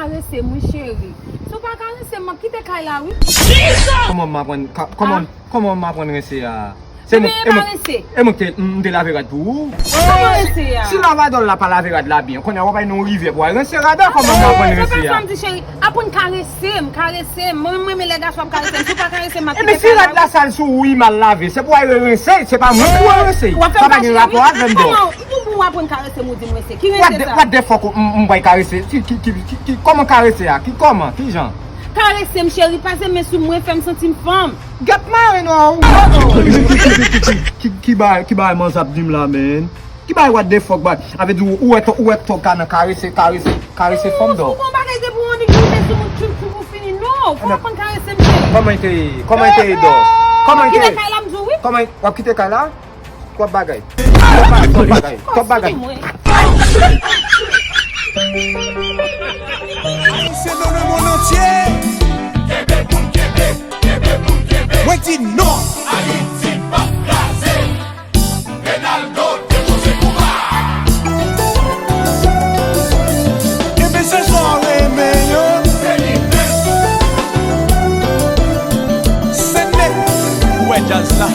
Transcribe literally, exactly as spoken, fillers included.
Karese m, wi, cheri. Si w pa karese m, m ap kite kay la, wi. Kòman m aprann, ka- kòman, kòman m aprann rense a? Se mwen, e mwen, e mwen ki te, m te lave rad pou ou. Kòman rense a? Si lavadòl la pa lave rad la byen, kounye a w ap bay nan yon rivyè pou al rense rad la, kòman m aprann rense a? Se pa sa m di, cheri. Aprann karese m, karese m. Mwen, mwen renmen lè gason ap karese m. Si w pa karese m, m ap kite kay la. Ebyen, si rad la sal sou ou, li mal lave, se pou w al rense, se pa mwen pou al rense. Sa pa gen rapò avè m, dò. Kòman? Pou, pou w aprann karese m, ou di m rense. Ki rense sa? What the fuck, m, m bay karese? Ki, ki, ki, ki, ki, kòman karese a? Ki kòman? Ki jan? Karese m, cheri, pase men sou mwen, fè m santi m fanm. Gèt mare non. Ki, ki, ki, ki, ki, ki, ki, ki bagay, ki bagay manzè ap di m la, man? Ki bagay what the fuck, bagay? Sa vle di ou, ou wè tò-, ou wè tòg ka nan karese, karese, karese fanm, dò. Ou gon bagay depi ou annik rive sou moun, tchoum, tchoum, ou fini. Non, fò w aprann karese m, cheri. Kòman te ye? Kòman te ye, dò? Kòman te ye? Kite kay la, m di w, wi. Kòman, w ap kite kay la? Twòp bagay. Twòp bagay. Twòp bagay. Ayisyen dans le monde entier. Mwen di non. Ayiti p ap kraze. Renaldo depoze kouba. Kenbe se sa w renmen yo. Se li menm. Sèn nèt. Ou wè djaz la.